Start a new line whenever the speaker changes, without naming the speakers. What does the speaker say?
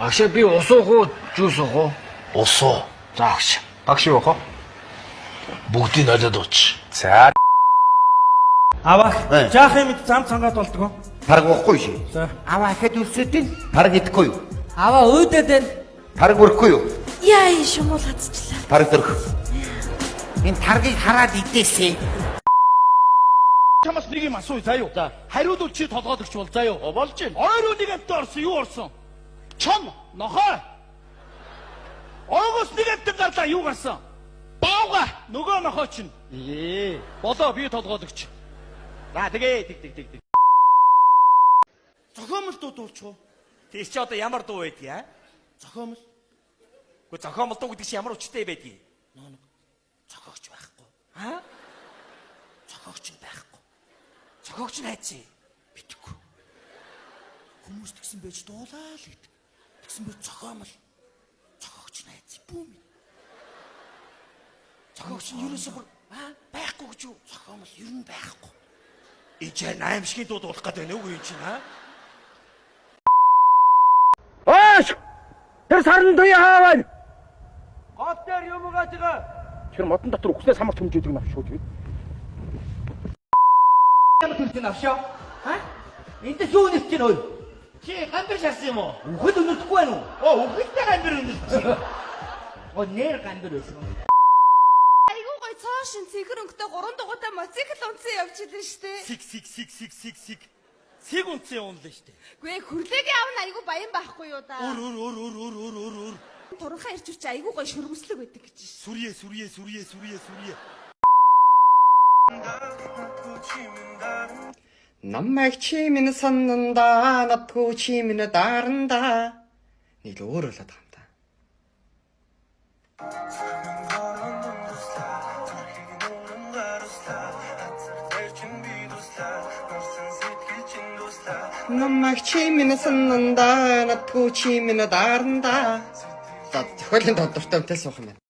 Багшаа, би ус уух уу, juice уух уу?
Ус уу.
За, багш.
Багш, юу уух вэ?
Бүгдийг нойлоод ууч.
За.
Аваа. Жаах юм зам цангаад болдгоо.
Тараг уухгүй шээ.
За.
Аваа, ахад үлсээд байна. Тараг идэхгүй юу?
Аваа, өөдөөд байна.
Тараг өрөхгүй юу?
Яа, шумуул хацчлаа.
Тараг дөрөх. Энэ таргийг хараад идээсэй.
Чамаас нэг юм асууя заа юу. Хариулвал чи толгойлогч бол заа юу. Болж байна. Ойроо нэг амтан орсон, юу орсон? Чон нохой. Ойгоос нэг амтан гарлаа, юу гарсан? Баавга нөгөө нохой чинь. Ээ. Болоо, би толгойлогч. За, тэгээ тэг тэг тэг тэг. Зохиомл дуу дуулчих уу?
Тийш чи одоо ямар дуу байдгийг аа?
Зохиомл.
Гэхдээ зохиомл дуу гэдэг чинь ямар учиртай байдгийг?
Нөө нэг зохиогч байхгүй.
Аа?
Зохиогч нь байхгүй.
Зохиогч нь хайцсан.
Мэдгүй. Хүмүүс тэгсэн байж дуулаа л гэдэг. Тэгсэн байж зохиомл. Зохиогч нь хайцсан. Бүүм.
Зохиогч нь ерөөсөө бүр аа байхгүй гэж юу?
Зохиомл ер нь байхгүй.
Энэ чинь аимшигын дуу дуулах гэдэг байна үгүй юм чинь аа?
Оош! Тэр сарн туяа хаа байна?
Гол дээр юм угааж байгаа.
Тэр модон дотор үхснээ самар төмжөөдөг навш шүү дээ.
Ямар төрлийн авшаа? А? Энд юу нэрч чинь ой?
Чи гамбир шарсан юм уу?
Үхэл өнөртөхгүй байна уу?
Оо, үхэлтэй гамбир өнөрч.
Оо, нэр гамбир байсан.
Айгуу гой цоо шин цэнхэр өнгөтэй гурван дугуйтай мотоцикл унтсан явж илэн штэ.
Сиг сиг сиг сиг сиг сиг. Сиг унтсан унлаа штэ.
Гүй хөрлөгийн аав нь айгуу баян байхгүй юу да.
Өр өр өр өр өр өр өр өр.
Туранхай ирч чи айгуу гой шөрмөслөг байдаг гэж ш.
Сүрье сүрье сүрье сүрье сүрье.
Намайг чи минь сананда, надгүй чи минь даранда. Нэг л өөр болоод байгаа юм та. Намайг чи минь сананда, надгүй чи минь даранда. За, зохиолын тодорхой өмтэй суух юм байна.